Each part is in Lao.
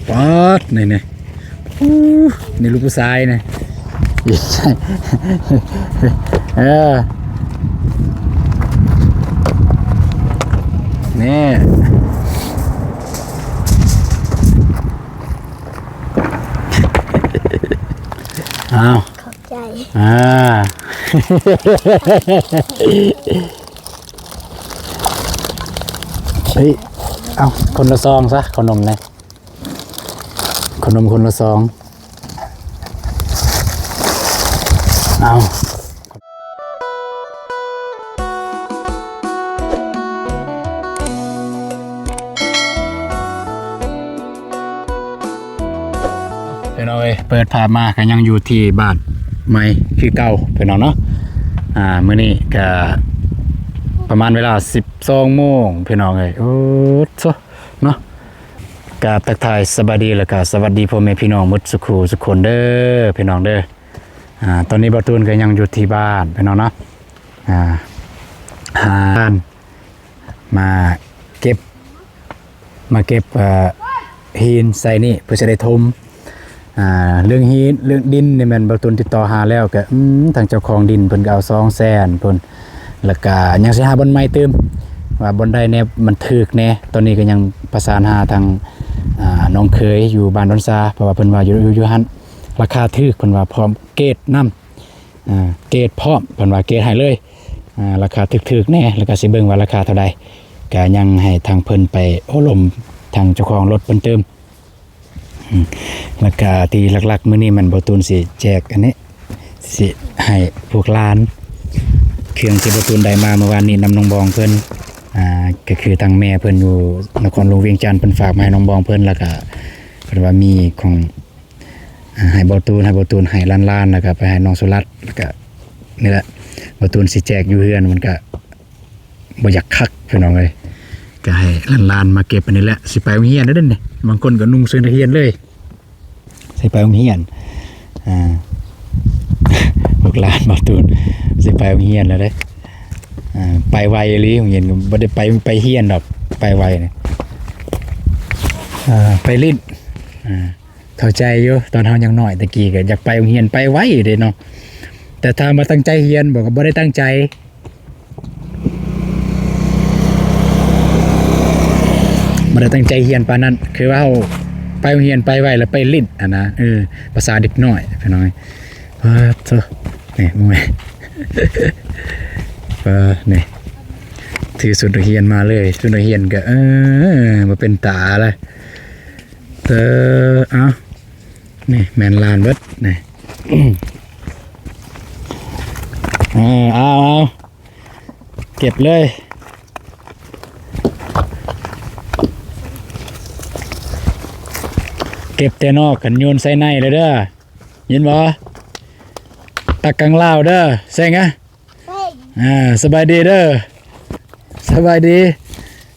ປາດ ນີ້ ນີ້ ອູ້ ນີ້ລູກຜູ້ຊາຍນີ້ ເອີ ນີ້ ອ້າວ ຂອບໃຈ ອ່າ ເອີ ເອົາ ຄົນລະຊອງຊະ ເຂົ້າໜົມນະ ເຂົ້າໜົມຄົນລະຊອງ ເອົາ ພີ່ນ້ອງເອີຍ ເປີດພາບມາກໍຍັງຢູ່ທີ່ບ້ານໃໝ່ຄືເກົ່າ ພີ່ນ້ອງເນາະ ອ່າ ມື້ນີ້ກໍປະມານເວລາສິບສອງໂມງ ພີ່ນ້ອງເອີຍ ໂອ້ໂທ້ ເນາະ ກາບທັກທາຍສະບາຍດີ ແລ້ວກະສະຫວັດດີພໍ່ແມ່ພີ່ນ້ອງໝົດສຸຂູສຸຄົນເດີ ພີ່ນ້ອງເດີ ອ່າ ຕອນນີ້ບ່າວຕູນກໍຍັງຢູ່ທີ່ບ້ານ ພີ່ນ້ອງເນາະ ອ່າ ຫາ ມາເກັບ ມາເກັບ ເອີ ຫີນໃສ່ນີ້ ເພື່ອຈະໄດ້ຖົມ ອ່າ ເລື່ອງຫີນ ເລື່ອງດິນນີ້ແມ່ນບ່າວຕູນຕິດຕໍ່ຫາແລ້ວ ກໍ ອືມ ທາງເຈົ້າຂອງດິນເພິ່ນກໍເອົາສອງແສນພຸ້ນ ແລ້ວກໍຍັງຊິຫາບ່ອນໃໝ່ຕື່ມ ວ່າບ່ອນໃດແດ່ມັນຖືກແດ່ ຕອນນີ້ກໍຍັງປະສານຫາທາງ ອ່າ ນ້ອງເຂີຍຢູ່ບ້ານດອນຊາ ເພາະວ່າເພິ່ນວ່າຢູ່ ຢູ່ ຢູ່ຫັ້ນລາຄາຖືກ ເພິ່ນວ່າພ້ອມເກດນຳ ອ່າ ເກດພ້ອມ ເພິ່ນວ່າເກດໃຫ້ເລີຍ ອ່າ ລາຄາຖືກໆແດ່ ແລ້ວກໍຊິເບິ່ງວ່າລາຄາເທົ່າໃດ ກໍຍັງໃຫ້ທາງເພິ່ນໄປໂອ້ລົມທາງເຈົ້າຂອງລົດເພິ່ນຕື່ມ ອືມ ແລ້ວກໍທີ່ຫຼັກໆມື້ນີ້ແມ່ນບ່າວຕູນຊິແຈກອັນນີ້ ຊິໃຫ້ພວກຫຼານ ເຄື່ອງທີ່ບ່າວຕູນໄດ້ມາເມື່ອວານນີ້ນຳນ້ອງບອງເພິ່ນ ອ່າ ກໍຄືທາງແມ່ເພິ່ນຢູ່ນະຄອນຫຼວງວຽງຈັນ ເພິ່ນຝາກມາໃຫ້ນ້ອງບອງເພິ່ນ ແລ້ວກໍເພິ່ນວ່າມີຂອງ ອ່າ ໃຫ້ບ່າວຕູນ ໃຫ້ບ່າວຕູນ ໃຫ້ຫຼານໆ ແລ້ວກໍໄປໃຫ້ນ້ອງສຸລັດ ແລ້ວກໍນີ້ແຫຼະ ບ່າວຕູນຊິແຈກຢູ່ເຮືອນ ມັນກໍບໍ່ຢາກຄັກພີ່ນ້ອງເອີຍ ກໍໃຫ້ຫຼານໆມາເກັບອັນນີ້ແຫຼະ ຊິໄປໂຮງຮຽນແລ້ວເດ້ນີ້ ບາງຄົນກໍນຸ່ງເສື້ອນັກຮຽນເລີຍ ຊິໄປໂຮງຮຽນ ອ່າ ພວກຫຼານບ່າວຕູນຊິໄປໂຮງຮຽນແລ້ວເດ້ ອ່າ ໄປໄວອີ່ຫຼີ ໂຮງຮຽນກໍບໍ່ໄດ້ໄປ ໄປຮຽນດອກ ໄປໄວນະ ອ່າ ໄປຫຼິ້ນ ອ່າ ເຂົ້າໃຈຢູ່ ຕອນເຮົາຍັງນ້ອຍແຕ່ກີ້ກໍຢາກໄປໂຮງຮຽນໄປໄວເດ້ເນາະ ແຕ່ຖາມວ່າຕັ້ງໃຈຮຽນບໍ່ ກໍບໍ່ໄດ້ຕັ້ງໃຈ ບໍ່ໄດ້ຕັ້ງໃຈຮຽນປານນັ້ນ ຄືວ່າເຮົາໄປໂຮງຮຽນໄປໄວ ແລ້ວໄປຫຼິ້ນຫັ້ນນະ ເອີ ພາສາເດັກນ້ອຍພີ່ນ້ອງ ປາດໂທ້ ນີ້ ເບິ່ງແມະ ປາດ ນີ້ ຖືຊຸດນັກຮຽນມາເລີຍ ຊຸດນັກຮຽນກໍ ເອີ ບໍ່ເປັນຕາລະ ເອີ ເອົາ ນີ້ແມ່ນຫຼານເບິດນີ້ ເອີ ເອົາ ເອົາ ເກັບເລີຍ ເກັບແຕ່ນອກ ຄັນໂຍນໃສ່ໃນເລີຍເດີ ຍິນບໍ່? ຕັກກັງລາວເດີ ເສັງອະ ເສັງ ອ່າ ສະບາຍດີເດີ ສະບາຍດີ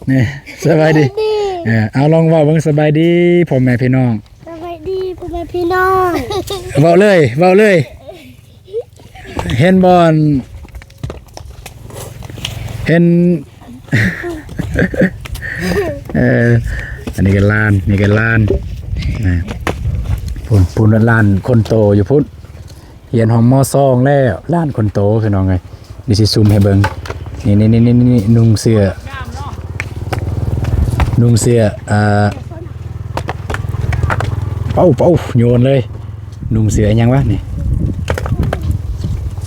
ນີ້ ສະບາຍດີ ສະບາຍດີ ເອີ ເອົາ ລອງເວົ້າເບິ່ງ ສະບາຍດີພໍ່ແມ່ພີ່ນ້ອງ ສະບາຍດີພໍ່ແມ່ພີ່ນ້ອງ ເວົ້າເລີຍ ເວົ້າເລີຍ ເຫັນບໍ່ ເຫັນ ເອີ ອັນນີ້ກໍຫຼານ ນີ້ກໍຫຼານ ນະ ພຸ້ນ ພຸ້ນຫຼານຄົນໂຕຢູ່ພຸ້ນ ຮຽນຫ້ອງ ມ.ສອງ ແລ້ວ ຫຼານຄົນໂຕ ພີ່ນ້ອງເອີຍ ນີ້ຊິຊູມໃຫ້ເບິ່ງ ນີ້ໆໆໆ ນຸ່ງເສື້ອ ນຸ່ງເສື້ອ ອ່າ ເປົາ ເປົາ ໂຍນເລີຍ ນຸ່ງເສື້ອຫຍັງວະນີ້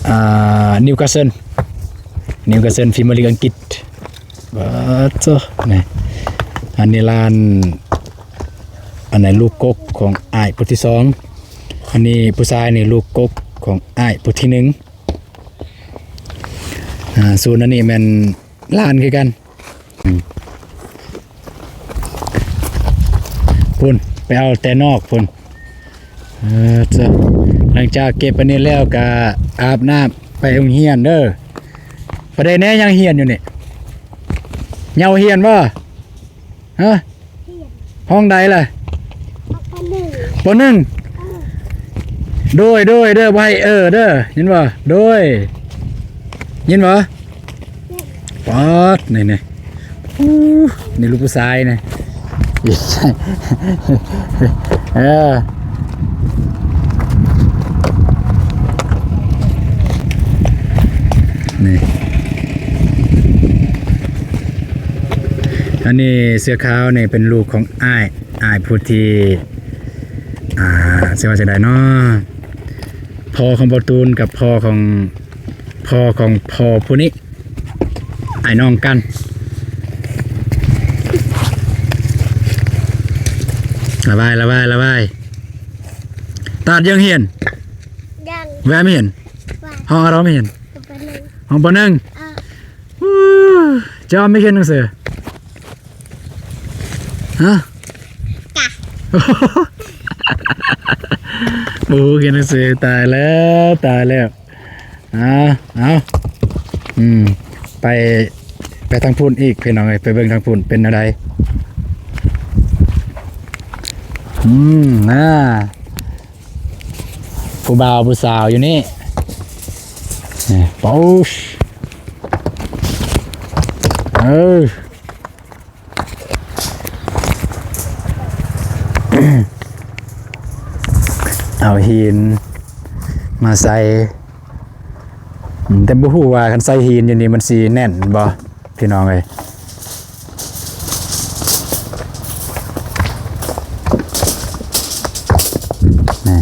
ອ່າ ນິວຄາສເຊິນ ນິວຄາສເຊິນ ພຣີເມຍລີກອັງກິດ ປາດໂທ້ ນີ້ ອັນນີ້ຫຼານ ອັນນັ້ນລູກກົກຂອງອ້າຍຜູ້ທີສອງ ອັນນີ້ຜູ້ຊາຍນີ້ລູກກົກຂອງອ້າຍຜູ້ທີໜຶ່ງ ອ່າ ສ່ວນອັນນີ້ແມ່ນຫຼານຄືກັນ ອືມ ພຸ້ນ ໄປເອົາແຕ່ນອກພຸ້ນ ເອີ ເຈົ້າ ຫຼັງຈາກເກັບອັນນີ້ແລ້ວກະອາບນ້ຳໄປໂຮງຮຽນເດີ ປະເດແນຍັງຮຽນຢູ່ນີ້ ເຍົາຮຽນບໍ່? ຮະ? ຮຽນ ຫ້ອງໃດລະ? ປໍໜຶ່ງ ປໍໜຶ່ງ ເອີ ໂດຍ ໂດຍ ເດີ ບໍ່ໃຫ້ເອີເດີ ຍິນບໍ່? ໂດຍ ຍິນບໍ່? ປາດ ນີ້ ນີ້ ອູ້ ນີ້ລູກຜູ້ຊາຍນີ້ ເອີ ນີ້ ອັນນີ້ເສື້ອຂາວນີ້ເປັນລູກຂອງອ້າຍ ອ້າຍຜູ້ທີ່ ອ່າ ຊິວ່າຈັ່ງໃດເນາະ ພໍ່ຂອງບໍ່ຕູນກັບພໍ່ຂອງ ພໍ່ຂອງພໍ່ຜູ້ນີ້ ອ້າຍນ້ອງກັນ. ລະບາຍ ລະບາຍ ລະບາຍ. ຕາດຍັງຮຽນ? ຍັງ. ແວະມາຮຽນ? ວ່າ. ຫ້ອງອາຮອມຮຽນ? ຫ້ອງ ປໍໜຶ່ງ. ຫ້ອງ ປໍໜຶ່ງ. ເອີ. ເຈົ້າໄມ່ຮຽນໜັງສື? ຮະ? ກະ. ບໍ່ຮຽນໜັງສື. ຕາຍແລ້ວ ຕາຍແລ້ວ. ເອົາ ເອົາ ອືມ ໄປ ໄປທາງພຸ້ນອີກ ພີ່ນ້ອງເອີຍ ໄປເບິ່ງທາງພຸ້ນເປັນແນວໃດ. ອືມ ນາ ຜູ້ບ່າວຜູ້ສາວຢູ່ນີ້ ນີ້ ໂອ້ ເອີ. ເອົາຫີນມາໃສ່ ແຕ່ບໍ່ຮູ້ວ່າຄັນໃສ່ຫີນຢູ່ນີ້ມັນຊິແໜ້ນບໍ່ ພີ່ນ້ອງເອີຍ. ນີ້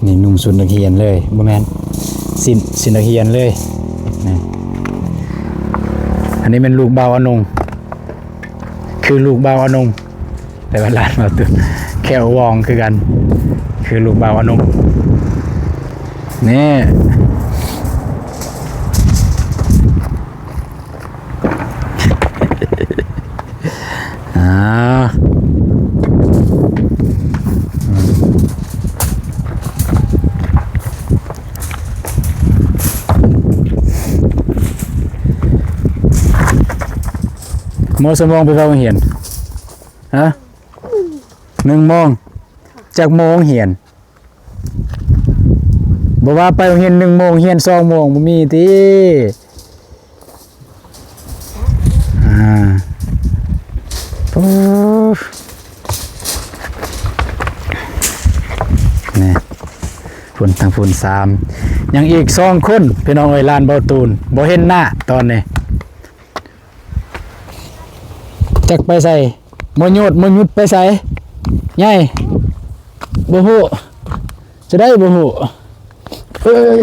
ນີ້ນຸ່ງຊຸດນັກຮຽນເລີຍ ບໍ່ແມ່ນ ສິ້ນ ສິ້ນນັກຮຽນເລີຍ. ນີ້ ອັນນີ້ແມ່ນລູກບ່າວອານົງ ຄືລູກບ່າວອານົງ. ແຕ່ວ່າຫຼານບ່າວຕູນແຂ້ວວອງຄືກັນ ຄືລູກບ່າວອານົງ ນີ້ ອ່າ ໝົດຊົ່ວໂມງໄປເຂົ້າໂຮງຮຽນ? ຮະ? ໜຶ່ງໂມງ. ຈັກໂມງຮຽນ? ບໍ່ວ່າໄປໂຮງຮຽນໜຶ່ງໂມງ ຮຽນສອງໂມງ ບໍ່ມີຕິ? ອ່າ ໂອ້ ນີ້ ພຸ້ນ ທາງພຸ້ນສາມ ຍັງອີກສອງຄົນ ພີ່ນ້ອງເອີຍ. ຫຼານບ່າວຕູນບໍ່ເຫັນໜ້າຕອນນີ້ ຈັກໄປໃສ? ໝໍຍູດ ໝໍຍຍຸດໄປໃສ? ໃຫຍ່ ບໍ່ຮູ້ ຈະໄດ້ບໍ່ຮູ້ ເອີຍ.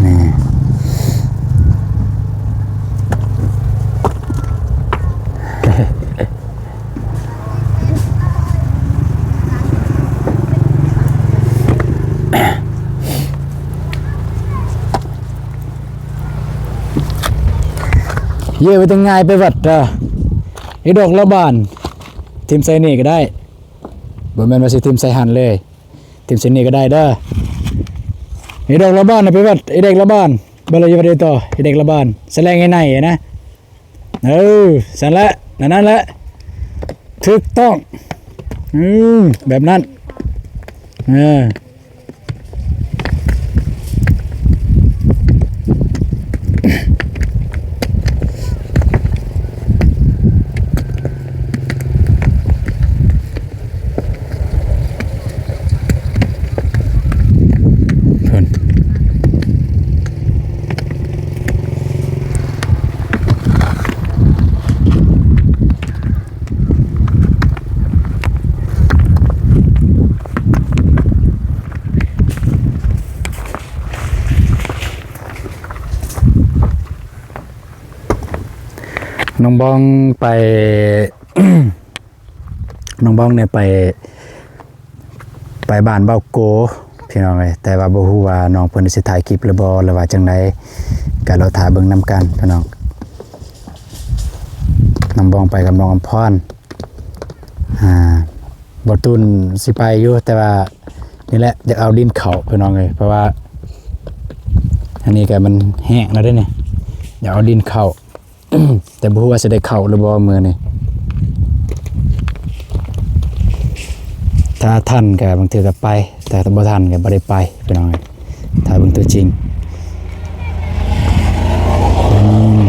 ນີ້ ເຢ້ ໄປແຕ່ງງ່າຍໄປວັດ ອີດອກລະບານ ຖິ້ມໃສ່ນີ້ກໍໄດ້ ບໍ່ແມ່ນວ່າຊິຖິ້ມໃສ່ຫັ້ນເລີຍ. ຖິ້ມໃສ່ນີ້ກໍໄດ້ເດີ. ອີດອກລະບານໄປວັດ ອີດອກລະບານ ບໍ່ລະຢູ່ວັດໃດຕໍ່ ອີດອກລະບານ ສະແລງໃຫ້ໃນນະ. ເອີ ຊັ້ນແຫຼະ ນັ້ນແຫຼະ ຖືກຕ້ອງ ອືມ ແບບນັ້ນ ເອີ. ພຸ້ນ ນ້ອງບອງໄປ ນ້ອງບອງນີ້ໄປ ໄປບ້ານເບົາໂກ ພີ່ນ້ອງເອີຍ ແຕ່ວ່າບໍ່ຮູ້ວ່ານ້ອງເພິ່ນຊິຖ່າຍຄລິບຫຼືບໍ່ ຫຼືວ່າຈັ່ງໃດ ກະລໍຖ້າເບິ່ງນຳກັນ ພີ່ນ້ອງ. ນ້ອງບອງໄປກັບນ້ອງອຳພອນ ອ່າ ບໍ່ຕູນຊິໄປຢູ່ ແຕ່ວ່ານີ້ແຫຼະ ຢາກເອົາດິນເຂົ້າພີ່ນ້ອງເອີຍ ເພາະວ່າອັນນີ້ກໍມັນແຫ້ງແລ້ວເດ້ນີ້ ຢາກເອົາດິນເຂົ້າ ແຕ່ບໍ່ຮູ້ວ່າຊິໄດ້ເຂົ້າຫຼືບໍ່ມື້ນີ້ ຖ້າທັນກໍບາງເທື່ອກໍໄປ ແຕ່ຖ້າບໍ່ທັນກໍບໍ່ໄດ້ໄປພີ່ນ້ອງເອີຍ ຖ້າເບິ່ງຕົວຈິງ ອືມ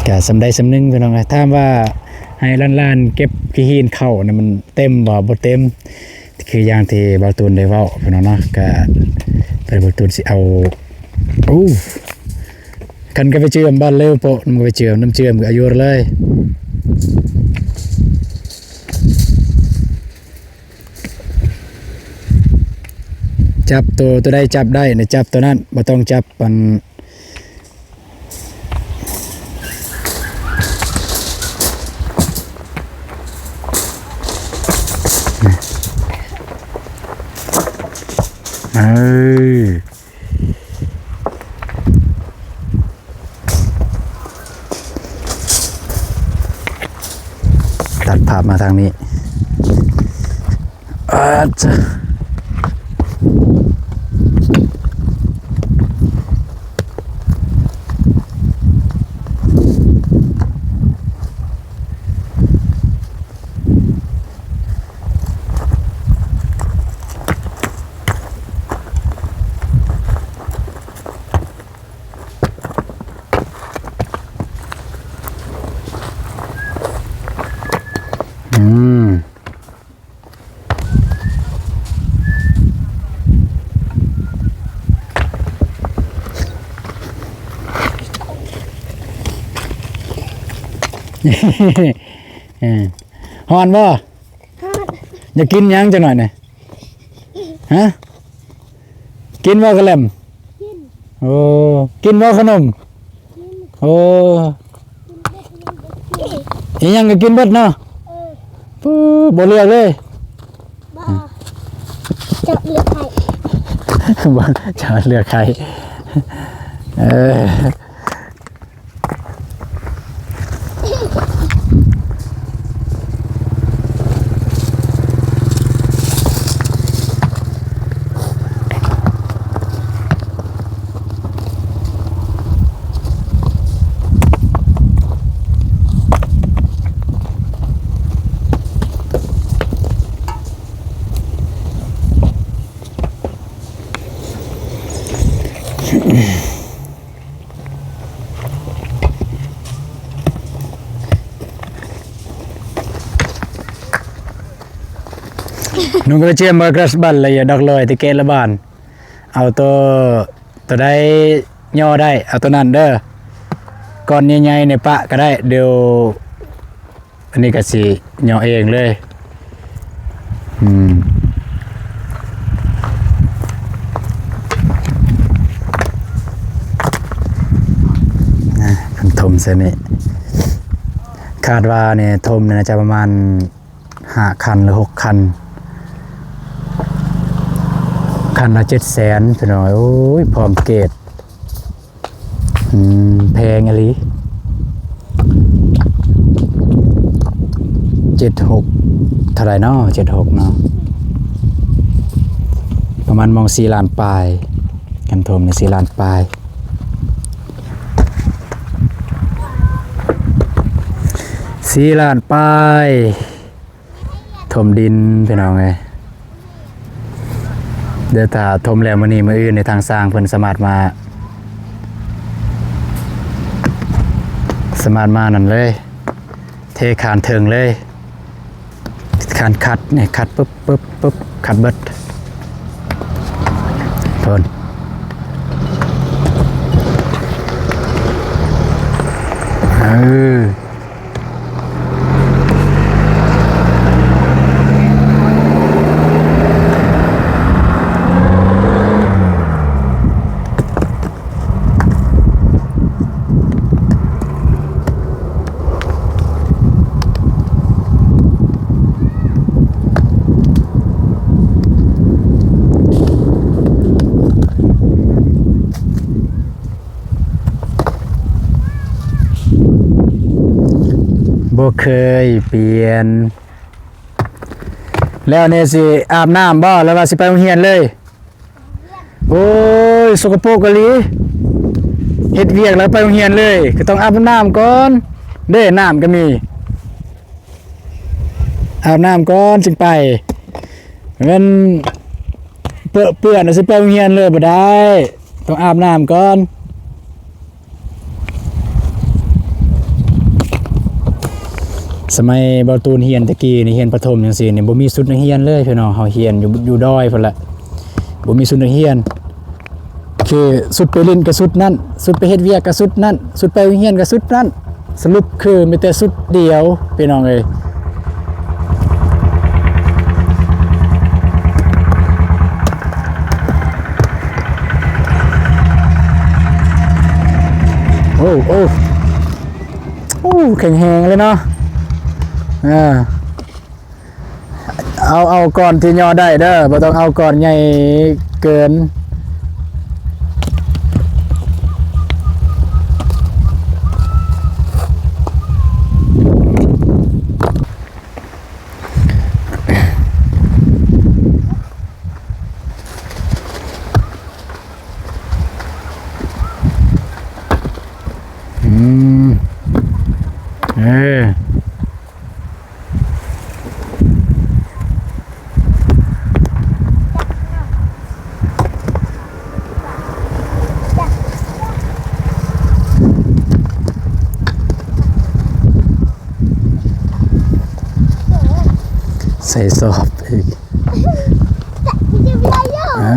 ກະສ່ຳໃດສ່ຳໜຶ່ງພີ່ນ້ອງເອີຍ ຖາມວ່າໃຫ້ລ້ານໆເກັບຂີ້ຫີນເຂົ້ານະ ມັນເຕັມບໍ່? ບໍ່ເຕັມ ຄືຢ່າງທີ່ບ່າວຕູນໄດ້ເວົ້າພີ່ນ້ອງເນາະ ກະ ແຕ່ບ່າວຕູນຊິເອົາ ໂອ້ ຄັນກໍໄປເຈື່ອມບ້ານເລີວໂປະ ນຳໄປເຈື່ອມ ນຳເຈື່ອມກໍອາຍຸເລີຍ ຈັບໂຕ ໂຕໃດຈັບໄດ້ນະ ຈັບໂຕນັ້ນ ບໍ່ຕ້ອງຈັບອັນ ເອີ ຕັດພາບມາທາງນີ້ ອາດຈະ ອືມ ເອີ ຮ້ອນບໍ່? ຮ້ອນ. ຢາກກິນຫຍັງຈັກໜ້ອຍນີ້? ຮະ? ກິນບໍ່ກະແລັມ? ກິນ. ໂອ້ ກິນບໍ່ຂະໜົມ? ກິນ. ໂອ້ ກິນເບິດ ອີຫຍັງກໍກິນເບິດເນາະ. ເອີ ປູ ບໍ່ເລືອກເລີຍ. ບໍ່ ເຈາະເລືອກໃຫ້. ບໍ່ ເຈາະເລືອກໃຫ້ ເອີ. ນຸ່ງກະເຈຍມ ມາກຣາສບັນ ລະຢະດອກລອຍ ຕິເກລະບານ ເອົາໂຕ ໂຕໃດຍໍ້ໄດ້ ເອົາໂຕນັ້ນເດີ ກ້ອນໃຫຍ່ໆນີ້ປະກໍໄດ້ ດຽວ ອັນນີ້ກໍຊິຍໍ້ເອງເລີຍ ອືມ ນະ ເພິ່ນຖົມໃສ່ນີ້ ຄາດວ່ານີ້ຖົມນີ້ໜ້າຈະປະມານຫ້າຄັນ ຫຼື ຫົກຄັນ ຄັນລະເຈັດແສນ ພີ່ນ້ອງເອີຍ ໂອ້ຍ ພ້ອມເກດ. ອືມ ແພງອີ່ຫຼີ ເຈັດຫົກ ເທົ່າໃດເນາະ ເຈັດຫົກເນາະ ປະມານມອງສີ່ລ້ານປາຍ ຄັນຖົມນີ້ສີ່ລ້ານປາຍ ສີ່ລ້ານປາຍ. ຖົມດິນພີ່ນ້ອງເອີຍ ດຽວຖ້າຖົມແລ້ວມື້ນີ້ມື້ອື່ນນີ້ ທາງຊ່າງເພິ່ນສາມາດມາ ສາມາດມານັ້ນເລີຍ ເທຄານເທິງເລີຍ ຄານຂັດນີ້ ຂັດປຶບ ປຶບ ປຶບ ຂັດເບິດ ໂພນ ເອີ. ເ ບໍ່ເຄີຍປ່ຽນ. ແລ້ວນີ້ຊິອາບນ້ຳບໍ່ ຫຼືວ່າຊິໄປໂຮງຮຽນເລີຍ? ໂອ້ຍ ສົກກະປົກອີ່ຫຼີ ເຮັດວຽກແລ້ວໄປໂຮງຮຽນເລີຍ ກໍຕ້ອງອາບນ້ຳກ່ອນເດ້. ນ້ຳກໍມີ ອາບນ້ຳກ່ອນຈຶ່ງໄປ. ແມ່ນເປິເປື້ອນຊິໄປໂຮງຮຽນເລີຍບໍ່ໄດ້ ຕ້ອງອາບນ້ຳກ່ອນ. ສະໄໝເບົາຕູນຮຽນແຕ່ກີ້ນີ້ ຮຽນປະຖົມຈັ່ງຊີ້ນີ້ ບໍ່ມີຊຸດນັກຮຽນເລີຍພີ່ນ້ອງ. ເຮົາຮຽນຢູ່ ຢູ່ດອຍພຸ້ນລະ ບໍ່ມີຊຸດນັກຮຽນ. ຄືຊຸດໄປຫຼິ້ນກໍຊຸດນັ້ນ, ຊຸດໄປເຮັດວຽກກໍຊຸດນັ້ນ, ຊຸດໄປໂຮງຮຽນກໍຊຸດນັ້ນ. ສະຫຼຸບຄືມີແຕ່ຊຸດດຽວພີ່ນ້ອງເອີຍ. ໂອ້ ໂອ້ ໂອ້ ແຂງແຮງເລີຍເນາະ. ເອີ ເອົາ ເອົາກ້ອນທີ່ຍໍໄດ້ເດີ ບໍ່ຕ້ອງເອົາກ້ອນໃຫຍ່ເກີນ. ອືມ ເອີ ໃສ່ສອບອີກ ເອີ.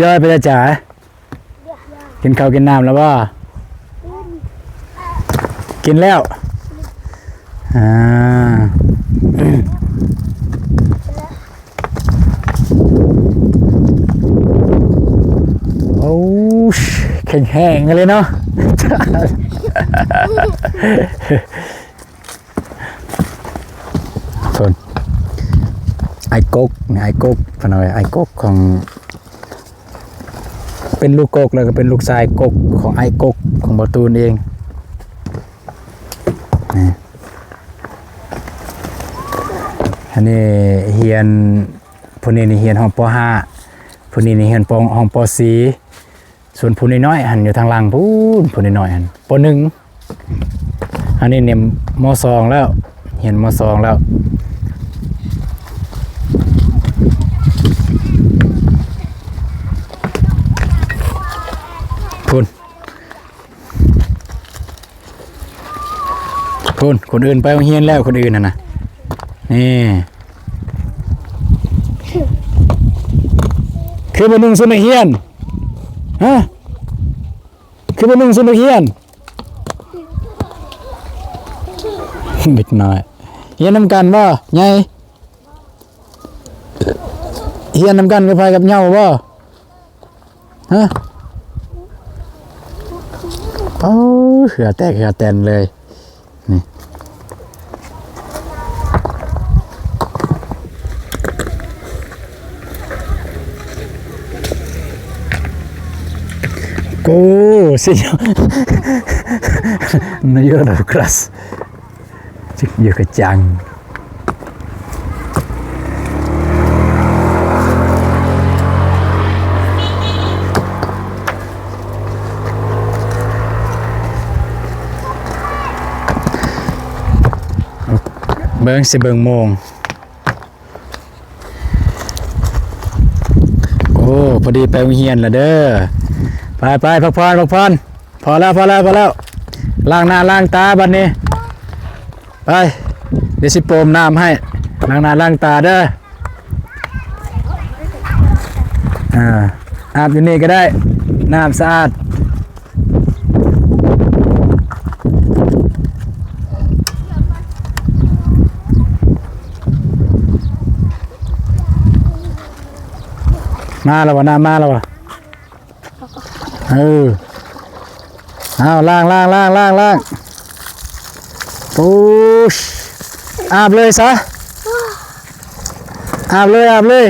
ຍ້ອຍໄປແລ້ວຈ້າ. ກິນເຂົ້າກິນນ້ຳແລ້ວບໍ່? ກິນແລ້ວ ອ່າ ໂອ້ ແຂງແຮງເລີຍເນາະ. ເພິ່ນ ອ້າຍກົກ ອ້າຍກົກ ເພິ່ນເອົາໄວ້ ອ້າຍກົກຂອງ ເປັນລູກກົກ ແລ້ວກໍເປັນລູກຊາຍກົກຂອງອ້າຍກົກຂອງເບົາຕູນເອງ. ນີ້ ອັນນີ້ຮຽນ ຜູ້ນີ້ນີ້ຮຽນຫ້ອງ ປໍຫ້າ ຜູ້ນີ້ນີ້ຮຽນ ປໍ ຫ້ອງ ປໍສີ່. ສ່ວນຜູ້ນ້ອຍໆຫັ້ນຢູ່ທາງຫຼັງພຸ້ນ ຜູ້ນ້ອຍໆຫັ້ນ ປໍໜຶ່ງ. ອັນນີ້ນີ້ ມໍສອງແລ້ວ ຮຽນ ມໍສອງແລ້ວ ພຸ້ນ. ພຸ້ນ ຄົນອື່ນໄປໂຮງຮຽນແລ້ວ ຄົນອື່ນຫັ້ນນະ. ນີ້ ຄືບໍ່ນຸ່ງຊຸດນັກຮຽນ? ຮະ? ຄືບໍ່ນຸ່ງຊຸດນັກຮຽນ? ເດັກນ້ອຍ ຮຽນນຳກັນບໍ່ ໃຫຍ່? ຮຽນນຳກັນກັບໃຜ ກັບເຍົາບໍ່? ຮະ? ໂອ້ ເຫື່ອແຕກເຫື່ອແຕນເລີຍ ນີ້. ໂອ້ ຊິ ນາຍກລັດຖະມົນຕີ ຢູ່ກະຈັງ. ເບິ່ງ ຊິເບິ່ງໂມງ. ໂອ້ ພໍດີໄປໂຮງຮຽນແລ້ວເດີ. ໄປໆ ພັກຜ່ອນ ພັກຜ່ອນ. ພໍແລ້ວ ພໍແລ້ວ ພໍແລ້ວ. ລ້າງໜ້າລ້າງຕາບັດນີ້ ໄປ ດຽວຊິໂປມນ້ຳໃຫ້ ລ້າງໜ້າລ້າງຕາເດີ. ອ່າ ອາບຢູ່ນີ້ກໍໄດ້ ນ້ຳສະອາດ. ມາແລ້ວບໍ່? ນ້ຳມາແລ້ວບໍ່? ເອີ ເອົາ ລ້າງ ລ້າງ ລ້າງ ລ້າງ ລ້າງ ໂອ້ຍ ອາບເລີຍຊະ ອາບເລີຍ ອາບເລີຍ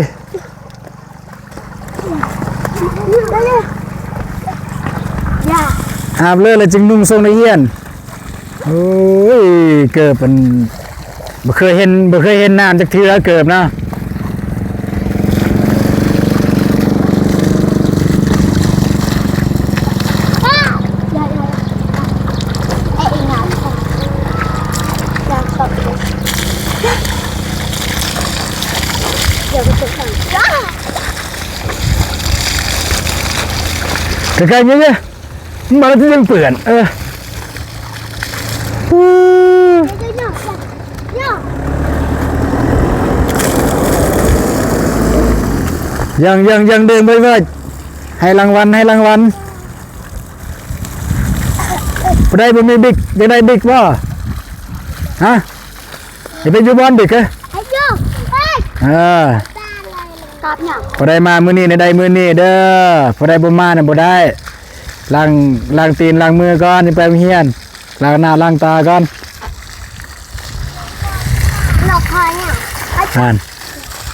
ອາບເລີຍ ແລ້ວຈຶ່ງນຸ່ງສົ່ງນັກຮຽນ. ໂອ້ຍ ເກີບມັນ ບໍ່ເຄີຍເຫັນ ບໍ່ເຄີຍເຫັນນ້ຳຈັກເທື່ອເກີບນະ. ໃກ້ໆ ນີ້ ມັນມາແລ້ວຈະຍັງເປື້ອນ ເອີ ຍັງ ຍັງ ຍັງ ເດີນໄວໆ ໃຫ້ລາງວັນ ໃຫ້ລາງວັນ. ຜູ້ໃດບໍ່ມີບິກ ຢາກໄດ້ບິກບໍ່? ຮະ? ຢ່າໄປຢູ່ບ່ອນເດັກເອີຍ ເອີ ກັບຫຍັງ ບໍ່ໄດ້ມາມື້ນີ້ ໄດ້ມື້ນີ້ເດີ ຜູ້ໃດບໍ່ມານະບໍ່ໄດ້ ລ້າງ ລ້າງຕີນລ້າງມືກ່ອນ ຈັ່ງໄປໂຮງຮຽນ ລ້າງໜ້າລ້າງຕາກ່ອນ ນອກຄອຍຫຍັງ ອັນ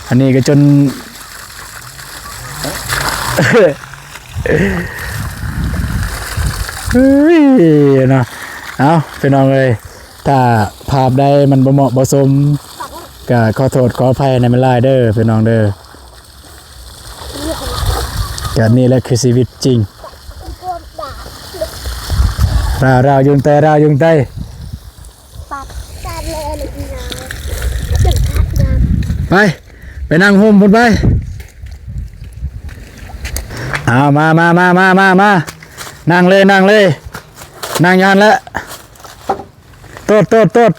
ອັນນີ້ກໍຈົນ ເອີຍເນາະ ເອົາ ພີ່ນ້ອງເອີຍ ຖ້າພາບໃດມັນບໍ່ເໝາະບໍ່ສົມ ກໍຂໍໂທດຂໍອະໄພນຳຫຼາຍເດີພີ່ນ້ອງເດີ ກໍນີ້ແຫຼະຄືຊີວິດຈິງ ລາວ ລາວຍຸງໄຕ ລາວຍຸງໄຕ ໄປ ໄປນັ່ງຮົ່ມພຸ້ນໄປ ເອົາ ມາ ມາ ນັ່ງເລີຍ ນັ່ງເລີຍ ນັ່ງຢູ່ຫັ້ນແຫຼະ ໂຕດ ໂຕດ ໂຕດ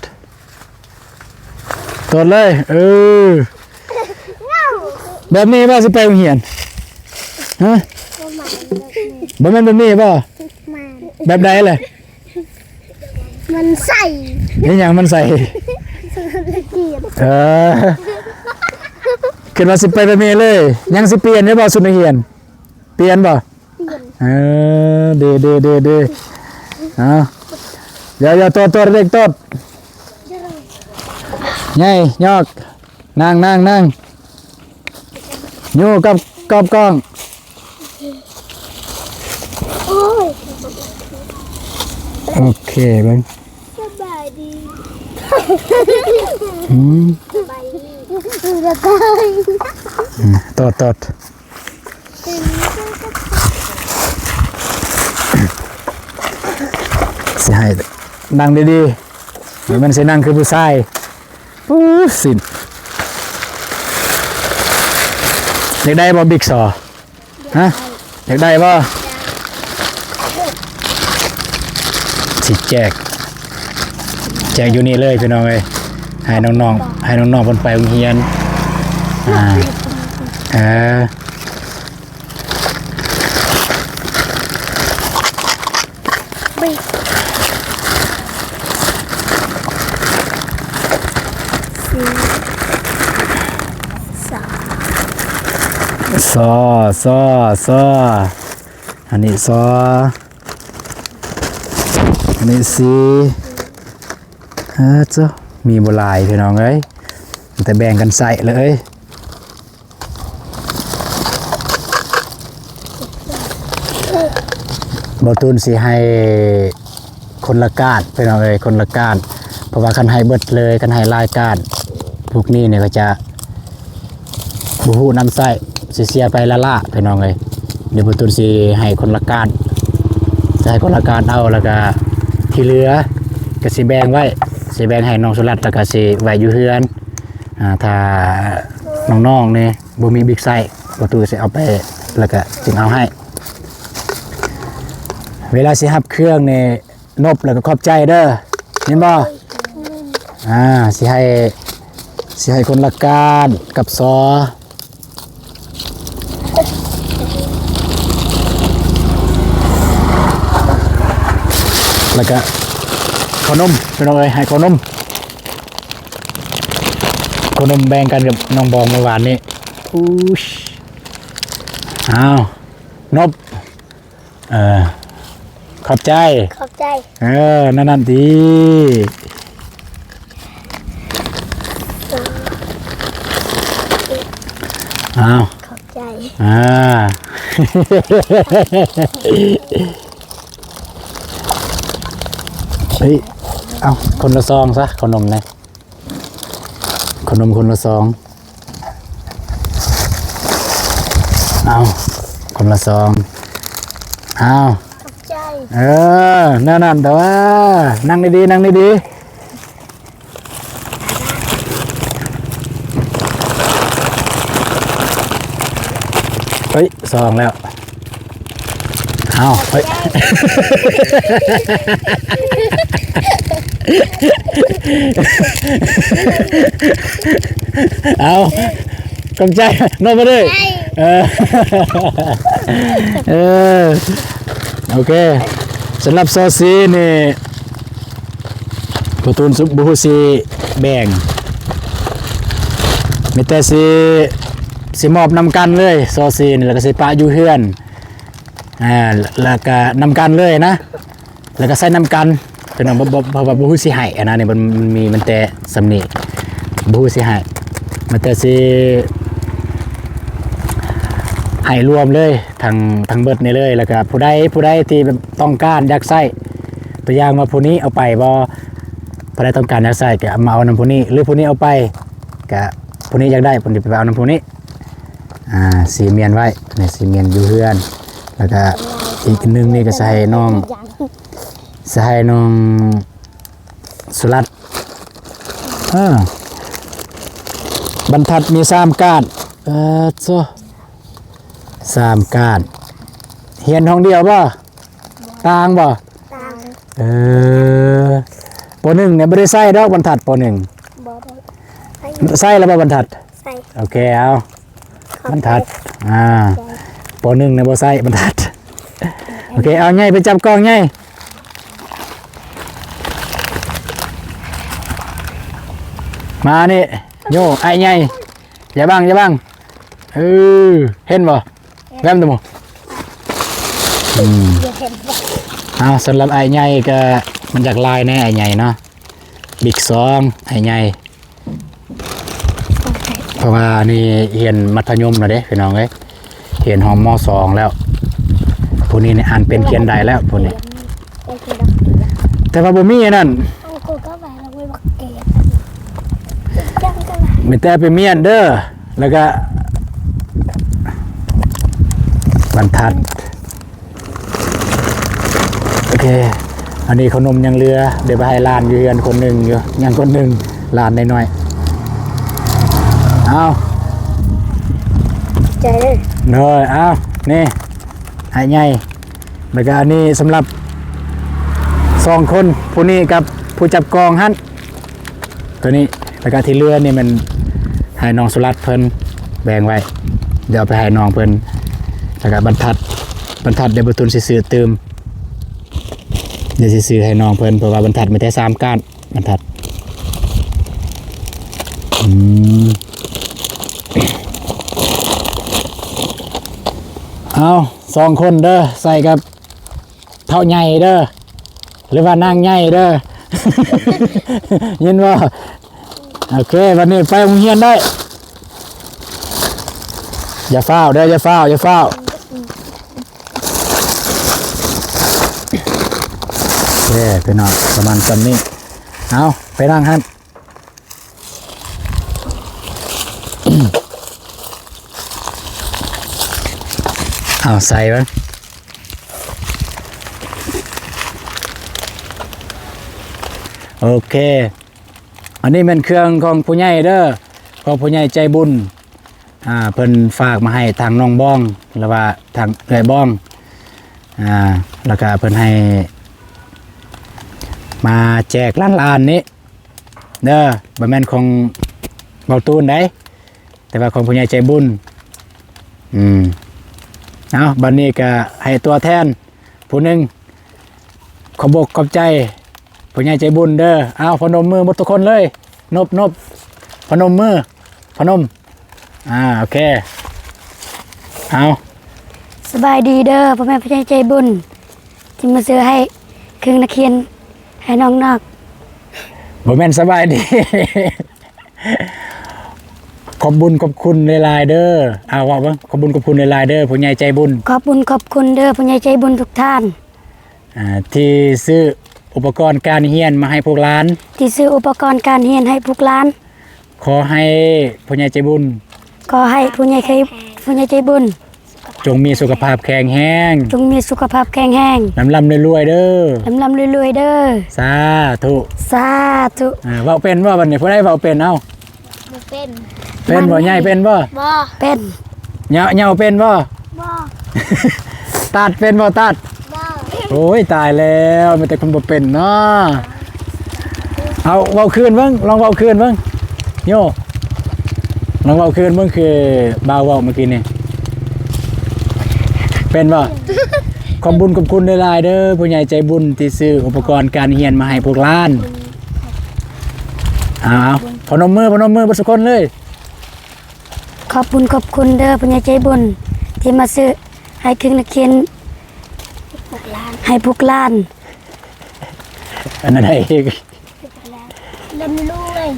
ໂຕດເລີຍ ເອີ ແບບນີ້ບໍ່ ຊິໄປໂຮງຮຽນ ຮະ ບໍ່ແມ່ນແບບນີ້ບໍ່ ແບບໃດລະ ມັນໃສ່ ເຮັດຫຍັງມັນໃສ່ ເອີ ຄິດວ່າຊິໄປແບບນີ້ເລີຍ ຍັງຊິປ່ຽນຢູ່ບໍ່ຊຸດນັກຮຽນ ປ່ຽນບໍ່ ເອີ ດີ ດີ ດີ ດີ ເອົາ ຢ່າ ຢ່າ ໂຕດ ໂຕດ ເດັກ ໂຕດ ໃຫຍ່ ຍອກ ນັ່ງ ນັ່ງ ນັ່ງ ຢູ່ກັບ ກັບກ້ອງ ໂອ້ຍ ໂອເຄ ເບິ່ງ ສະບາຍດີ ອືມ ສະບາຍດີ ອືມ ໂຕດ ໂຕດ ຊິໃຫ້ນັ່ງດີໆ ບໍ່ແມ່ນຊິນັ່ງຄືຜູ້ຊາຍ ປູ້ ສິ້ນ ຢາກໄດ້ບໍ່ ບິກຊໍ ຮະ ຢາກໄດ້ບໍ່ ຊິແຈກ ແຈກຢູ່ນີ້ເລີຍພີ່ນ້ອງເອີຍ ໃຫ້ນ້ອງໆ ໃຫ້ນ້ອງໆ ເພິ່ນໄປໂຮງຮຽນ ອ່າ ເອີ ຊໍ ຊໍ ຊໍ ອັນນີ້ຊໍ ອັນນີ້ຊີ ເອີ ເຈົ້າ ມີບໍ່ຫຼາຍພີ່ນ້ອງເອີຍ ແຕ່ແບ່ງກັນໃຊ້ເລີຍ. ບ່າວຕູນຊິໃຫ້ຄົນລະກ້ານ ພີ່ນ້ອງເອີຍ ຄົນລະກ້ານ ເພາະວ່າຄັນໃຫ້ເບິດເລີຍ ຄັນໃຫ້ຫຼາຍກ້ານ ພວກນີ້ນີ້ກໍຈະບໍ່ຮູ້ນຳໃຊ້ ຊິເສຍໄປລ້າໆ ພີ່ນ້ອງເອີຍ. ດຽວບ່າວຕູນຊິໃຫ້ຄົນລະກ້ານ ຈະໃຫ້ຄົນລະກ້ານເອົາ ແລ້ວກະທີ່ເຫຼືອກໍຊິແບ່ງໄວ້ ຊິແບ່ງໃຫ້ນ້ອງສຸລັດ ແລ້ວກະຊິໄວ້ຢູ່ເຮືອນ. ອາ ຖ້ານ້ອງໆນີ້ບໍ່ມີບິກໃຊ້ ບ່າວຕູນຊິເອົາໄປ ແລ້ວກະຈຶ່ງເອົາໃຫ້. ເວລາຊິຮັບເຄື່ອງນີ້ ນົບ ແລ້ວກໍຂອບໃຈເດີ ເຫັນບໍ່? ອ່າ ຊິໃຫ້ ຊິໃຫ້ຄົນລະກ້ານກັບຊໍ ແລ້ວກະເຂົ້າໜົມ ພີ່ນ້ອງເອີຍ ໃຫ້ເຂົ້າໜົມ ເຂົ້າໜົມແບ່ງກັນກັບນ້ອງບອງເມື່ອວານນີ້. ອູ້ຍ ອ້າວ ນົບ ເອີ ຂອບໃຈ ຂອບໃຈ ເອີ ນັ້ນ ນັ້ນຕິ ອ້າວ ຂອບໃຈ ອ່າ ເຮີ້ຍ ເອົາ ຄົນລະຊອງຊະ ເຂົ້າໜົມນະ. ເຂົ້າໜົມຄົນລະຊອງ ເອົາ ຄົນລະຊອງ ເອົາ ຂອບໃຈ ເອີ ແນວນັ້ນແຕ່ວ່າ ນັ່ງດີໆ ນັ່ງດີໆ ເຮີ້ຍ ຊອງແລ້ວ. ເອົາ ເຮີ້ຍ ເອົາ ຂອບໃຈ ນົບມາເດີ ເອີ ເອີ ໂອເຄ ສຳລັບຊໍຊີນີ້ ພໍ່ຕູນ ບໍ່ຮູ້ຊິແບ່ງ ມີແຕ່ຊິ ຊິມອບນຳກັນເລີຍ ຊໍຊີນີ້ ແລ້ວກໍຊິປະຢູ່ເຮືອນ ອ່າ ແລ້ວກະນຳກັນເລີຍນະ ແລ້ວກະໃຊ້ນຳກັນ ເພິ່ນວ່າບໍ່ ບໍ່ ເພາະວ່າບໍ່ຮູ້ຊິໃຫ້ ອັນນັ້ນນີ້ ມັນ ມັນມີ ມັນແຕ່ສ່ຳນີ້ ບໍ່ຮູ້ຊິໃຫ້ ມັນແຕ່ຊິໃຫ້ລວມເລີຍ ທັງ ທັງເບິດນີ້ເລີຍ ແລ້ວກະຜູ້ໃດ ຜູ້ໃດທີ່ແບບຕ້ອງການຢາກໃຊ້ ຕົວຢ່າງວ່າຜູ້ນີ້ເອົາໄປບໍ່ ຜູ້ໃດຕ້ອງການຢາກໃຊ້ກະມາເອົານຳຜູ້ນີ້ ຫຼືຜູ້ນີ້ເອົາໄປ ກະຜູ້ນີ້ຢາກໄດ້ ເພິ່ນຊິໄປເອົານຳຜູ້ນີ້. ອ່າ ສີມຽນໄວ້ ນີ້ສີມຽນຢູ່ເຮືອນ ແລ້ວກະອີກໜຶ່ງນີ້ກໍຊິໃຫ້ນ້ອງ ຊິໃຫ້ນ້ອງສຸລັດ ເອີ ບັນທັດມີສາມກ້ານ ເອີ ໂທ້ ສາມກ້ານ ຮຽນຫ້ອງດຽວບໍ່? ຕ່າງບໍ່? ຕ່າງ ເອີ ປໍໜຶ່ງນີ້ບໍ່ໄດ້ໃຊ້ດອກບັນທັດ ປໍໜຶ່ງ ບໍ່ໄດ້ໃຊ້ ໃຊ້ແລ້ວບໍ່ບັນທັດ? ໃຊ້ ໂອເຄ ເອົາ ຂອບໃຈ ບັນທັດ ອ່າ ປ.ໜຶ່ງ ນະບໍ່ໃຊ້ບັນທັດ ໂອເຄ ເອົາໃຫຍ່ໄປຈັບກ້ອງໃຫຍ່ ມານີ້ ໂຍ ອ້າຍໃຫຍ່ ຢ່າບັງ ຢ່າບັງ ເອີ ເຫັນບໍ່? ແວມຕົວໝູ່ ອືມ ເອົາ ສຳລັບອ້າຍໃຫຍ່ກໍມັນຢາກຫຼາຍແດ່ ອ້າຍໃຫຍ່ເນາະ ບິກສອງ ອ້າຍໃຫຍ່ ເພາະວ່ານີ້ຮຽນມັດທະຍົມແລ້ວເດ້ພີ່ນ້ອງເອີຍ ຮຽນຮອດ ມ.ສອງ ແລ້ວ ຜູ້ນີ້ນີ້ອ່ານເປັນຂຽນໄດ້ແລ້ວຜູ້ນີ້ ແຕ່ວ່າບໍ່ມີອັນນັ້ນ ມີແຕ່ໄປມ້ຽນເດີ ແລ້ວກະບັນທັດ ໂອເຄ ອັນນີ້ເຂົ້າໜົມຍັງເຫຼືອ ດຽວໄປໃຫ້ຫຼານຢູ່ເຮືອນຄົນໜຶ່ງຢູ່ ຍັງຄົນໜຶ່ງ ຫຼານນ້ອຍໆ ເອົາ ໃຈເດີ ໂດຍ ເອົາ ນີ້ ອ້າຍໃຫຍ່ ແລ້ວກະອັນນີ້ສຳລັບສອງຄົນ ຜູ້ນີ້ກັບຜູ້ຈັບກ້ອງຫັ້ນ ຕົວນີ້ ແລ້ວກະທີ່ເຫຼືອນີ້ແມ່ນໃຫ້ນ້ອງສຸລັດເພິ່ນແບ່ງໄວ້ ດຽວເອົາໄປໃຫ້ນ້ອງເພິ່ນ ແລ້ວກະບັນທັດ ບັນທັດດຽວບໍ່ຕຸນຊິຊື້ຕື່ມ ດຽວຊິຊື້ໃຫ້ນ້ອງເພິ່ນ ເພາະວ່າບັນທັດມີແຕ່ສາມກ້ານ ບັນທັດ ອືມ ເອົາ ສອງຄົນເດີ ໃສ່ກັບ ເຖົ້າໃຫຍ່ເດີ ຫຼືວ່ານາງໃຫຍ່ເດີ ຍິນບໍ່? ໂອເຄ ບັດນີ້ໄປໂຮງຮຽນໄດ້ ຢ່າຟ້າວເດີ ຢ່າຟ້າວ ຢ່າຟ້າວ ໂອເຄ ພີ່ນ້ອງ ປະມານສ່ຳນີ້ ເອົາ ໄປນັ່ງຫັ້ນ ເອົາໃສ່ເບິ່ງ ໂອເຄ ອັນນີ້ແມ່ນເຄື່ອງຂອງຜູ້ໃຫຍ່ເດີ ຂອງຜູ້ໃຫຍ່ໃຈບຸນ ອ່າ ເພິ່ນຝາກມາໃຫ້ທາງນ້ອງບອງ ຫຼືວ່າທາງເອື້ອຍບອງ ອ່າ ແລ້ວກະເພິ່ນໃຫ້ ມາແຈກຫຼານໆນີ້ເດີ ບໍ່ແມ່ນຂອງເບົາຕູນໃດ ແຕ່ວ່າຂອງຜູ້ໃຫຍ່ໃຈບຸນ. ອືມ ເອົາ ບັດນີ້ກະໃຫ້ຕົວແທນຜູ້ໜຶ່ງ ຂອບອົກຂອບໃຈຜູ້ໃຫຍ່ໃຈບຸນເດີ. ເອົາ ພະນົມມືໝົດທຸກຄົນເລີຍ ນົບໆ ພະນົມມື ພະນົມ. ອ່າ ໂອເຄ ເອົາ ສະບາຍດີເດີ ພໍ່ແມ່ຜູ້ໃຫຍ່ໃຈບຸນ ທີ່ມາຊື້ໃຫ້ເຄື່ອງນັກຮຽນໃຫ້ນ້ອງໆ. ບໍ່ແມ່ນສະບາຍດີ ຂອບບຸນຂອບຄຸນຫຼາຍໆເດີ. ເອົາ ເວົ້າເບິ່ງ ຂອບບຸນຂອບຄຸນຫຼາຍໆເດີ ຜູ້ໃຫຍ່ໃຈບຸນ. ຂອບບຸນຂອບຄຸນເດີ ຜູ້ໃຫຍ່ໃຈບຸນທຸກທ່ານ ອ່າ ທີ່ຊື້ອຸປະກອນການຮຽນມາໃຫ້ພວກຫຼານ ທີ່ຊື້ອຸປະກອນການຮຽນໃຫ້ພວກຫຼານ. ຂໍໃຫ້ຜູ້ໃຫຍ່ໃຈບຸນ ຂໍໃຫ້ຜູ້ໃຫຍ່ໃຈ ຜູ້ໃຫຍ່ໃຈບຸນ ຈົ່ງມີສຸຂະພາບແຂງແຮງ ຈົ່ງມີສຸຂະພາບແຂງແຮງ ລ່ຳໆລວຍໆເດີ ລ່ຳໆລວຍໆເດີ. ສາທຸ ສາທຸ. ອ່າ ເວົ້າເປັນບໍ່ບັດນີ້? ຜູ້ໃດເວົ້າເປັນ? ເອົ້າ ບໍ່ເປັນ. ເປັນບໍ່? ໃຫຍ່ເປັນບໍ່? ບໍ່. ເປັນ. ເຍົາ ເຍົາເປັນບໍ່? ບໍ່. ຕັດເປັນບໍ່? ຕັດ. ບໍ່. ໂອ້ຍ ຕາຍແລ້ວ ມີແຕ່ຄົນບໍ່ເປັນເນາະ. ເອົາ ເວົ້າຄືນເບິ່ງ ລອງເວົ້າຄືນເບິ່ງ ໂຍ ລອງເວົ້າຄືນເບິ່ງ ຄືບ່າວເວົ້າເມື່ອກີ້ນີ້ ເປັນບໍ່? ຂອບບຸນຂອບຄຸນຫຼາຍໆເດີ ຜູ້ໃຫຍ່ໃຈບຸນທີ່ຊື້ອຸປະກອນການຮຽນມາໃຫ້ພວກຫຼານ. ເອົາ ເອົາ ພະນົມມື ພະນົມມືເບິດສຸຄົນເລີຍ. ຂອບບຸນຂອບຄຸນເດີ ຜູ້ໃຫຍ່ໃຈບຸນທີ່ມາຊື້ໃຫ້ເຄື່ອງນັກຮຽນໃຫ້ພວກຫຼານ. ອັນນັ້ນໃຫ້ອີກ ລ່ຳລວຍ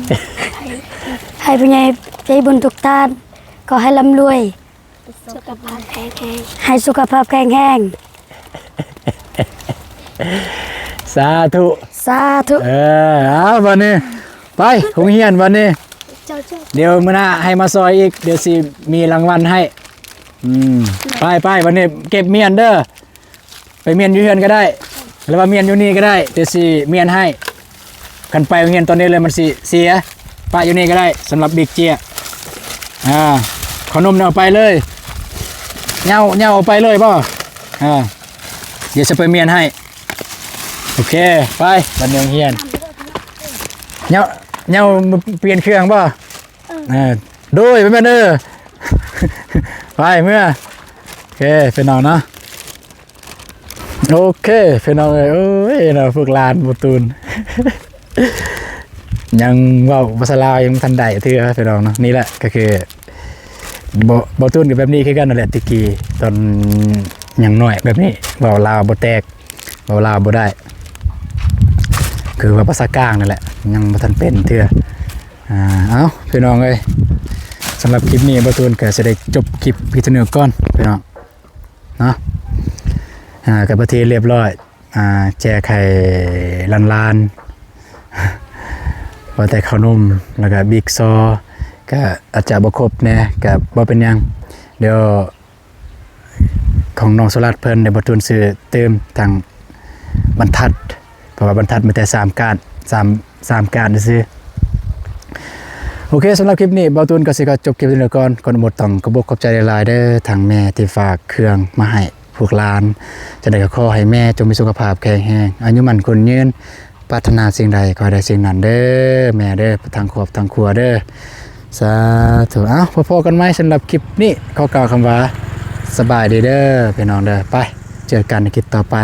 ໃຫ້ຜູ້ໃຫຍ່ໃຈບຸນທຸກທ່ານ ຂໍໃຫ້ລ່ຳລວຍ ສຸຂະພາບແຂງແຮງ ໃຫ້ສຸຂະພາບແຂງແຮງ. ສາທຸ ສາທຸ. ເອີ ເອົາ ບັດນີ້ໄປໂຮງຮຽນ ບັດນີ້ ດຽວມື້ໜ້າໃຫ້ມາຊ່ອຍອີກ ດຽວຊິມີລາງວັນໃຫ້. ອືມ ໄປໆ ບັດນີ້ເກັບມ້ຽນເດີ ໄປມ້ຽນຢູ່ເຮືອນກໍໄດ້ ຫຼືວ່າມ້ຽນຢູ່ນີ້ກໍໄດ້ ດຽວຊິມ້ຽນໃຫ້. ຄັນໄປໂຮງຮຽນຕອນນີ້ເລີຍມັນຊິເສຍ ປະຢູ່ນີ້ກໍໄດ້ ສຳລັບບິກເຈຍ. ອ່າ ເອົາຂະໜົມນີ້ເອົາໄປເລີຍ ເຍົາ ເຍົາເອົາໄປເລີຍບໍ່? ອ່າ ດຽວຊິໄປມ້ຽນໃຫ້. ໂອເຄ ໄປ ບັດນີ້ໂຮງຮຽນ ເຍົາ ເຍົາປ່ຽນເຄື່ອງບໍ່? ເອີ ໂດຍ ໄປແມ່ນເດີ ໄປເມືອ. ໂອເຄ ພີ່ນ້ອງເນາະ ໂອເຄ ພີ່ນ້ອງເອີຍ ໂອ້ຍເນາະ ພວກຫຼານບໍ່ຕູນ ຍັງເວົ້າພາສາລາວຍັງບໍ່ທັນໄດ້ເທື່ອ ພີ່ນ້ອງເນາະ. ນີ້ແຫຼະກໍຄື ບໍ່ ບໍ່ຕູນກໍແບບນີ້ຄືກັນນັ້ນແຫຼະ ແຕ່ກີ້ຕອນຍັງນ້ອຍແບບນີ້ ເວົ້າລາວບໍ່ແຕກ ເວົ້າລາວບໍ່ໄດ້ ຄືວ່າພາສາກາງນັ້ນແຫຼະ ຍັງບໍ່ທັນເປັນເທື່ອ. ອ່າ ເອົ້າ ພີ່ນ້ອງເອີຍ ສຳລັບຄລິບນີ້ ບ່າວຕູນກໍຊິໄດ້ຈົບຄລິບພຽງເທົ່ານີ້ກ່ອນ ພີ່ນ້ອງເນາະ. ອ່າ ກໍເປັນທີ່ຮຽບຮ້ອຍ ອ່າ ແຈກໃຫ້ຫຼານໆ ວ່າແຕ່ເຂົ້າໜົມ ແລ້ວກໍບິກຊໍ ກໍອາດຈະບໍ່ຄົບແດ່ ກໍບໍ່ເປັນຫຍັງ ດຽວ ຂອງນ້ອງສຸລັດເພິ່ນ ດຽວບ່າວຕູນຊື້ຕື່ມທາງບັນທັດ ເພາະວ່າບັນທັດມີແຕ່ສາມກ້ານ ສາມ ສາມກ້ານຊື່ໆ. ໂອເຄ ສຳລັບຄລິບນີ້ ບ່າວຕູນກໍຊິຂໍຈົບຄລິບເທົ່ານີ້ກ່ອນ. ກ່ອນອື່ນໝົດຕ້ອງຂອບອົກຂອບໃຈຫຼາຍໆເດີ ທາງແມ່ທີ່ຝາກເຄື່ອງມາໃຫ້ພວກຫຼານ. ຈັ່ງໃດກໍຂໍໃຫ້ແມ່ຈົ່ງມີສຸຂະພາບແຂງແຮງ ອາຍຸໝັ້ນຂວັນຍືນ ປາດຖະໜາສິ່ງໃດຂໍໃຫ້ໄດ້ສິ່ງນັ້ນເດີແມ່ເດີ ທັງຄອບທັງຄົວເດີ ສາທຸ. ເອົ້າ ພໍ້ກັນໃໝ່ ສຳລັບຄລິບນີ້ ຂໍກ່າວຄຳວ່າ ສະບາຍດີເດີ ພີ່ນ້ອງເດີ. ໄປ ເຈີກັນໃນຄລິບຕໍ່ໄປ.